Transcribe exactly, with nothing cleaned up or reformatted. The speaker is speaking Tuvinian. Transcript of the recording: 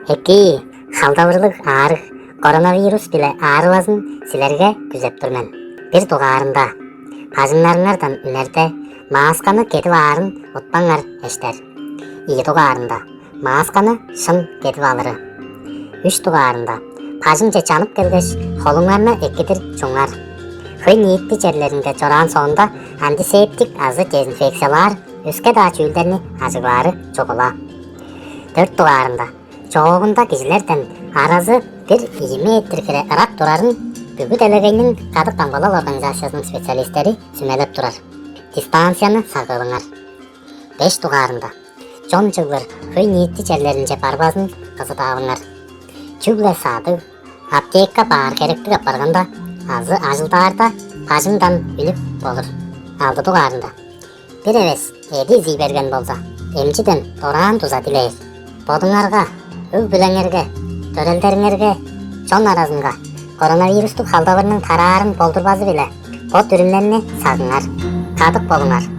Эки, халдавырлыг аарыг коронавирус-биле аарывазын силерге күзеп тур мен. Бир дугаарында, бажыңнарыңардан үнерде маасканы кедип аарын утпаңар, эштер. Ийи дугаарында, маасканы шын кедип алыры. Үш дугаарында, бажыңче чанып келгеш, холуңарны экидир чуңар. Хөй-ниити черлеринге чораан соонда, антисептик азы дезинфекциялаар өске-даа чүүлдерни ажыглаары чугула. Дөрт дугаарында, чоогунда кижилерден аразы бир ийи метр хире ырак турарын бүгү делегейниң кадык камгалал организациязының специалистери сүмелеп турар. Дистанцияны сагыылыңар. Беш дугаарында, чон чыглыр хөй-ниити черлеринче барбазын кызыдаалыңар. Чүгле садыг, аптека баар херектиг апарганда азы ажылдаарда бажыңдан үнүп болур. Алды дугаарында, бир эвес эди изий берген болза, эмчиден дораан дуза дилээр. Бодуңарга, өг-бүлеңерге, төрелдериңерге, чон аразынга коронавирустуг халдавырның тараарын болдурбазы-биле бо дүрүмнерни сагыңар. Кадык болуңар.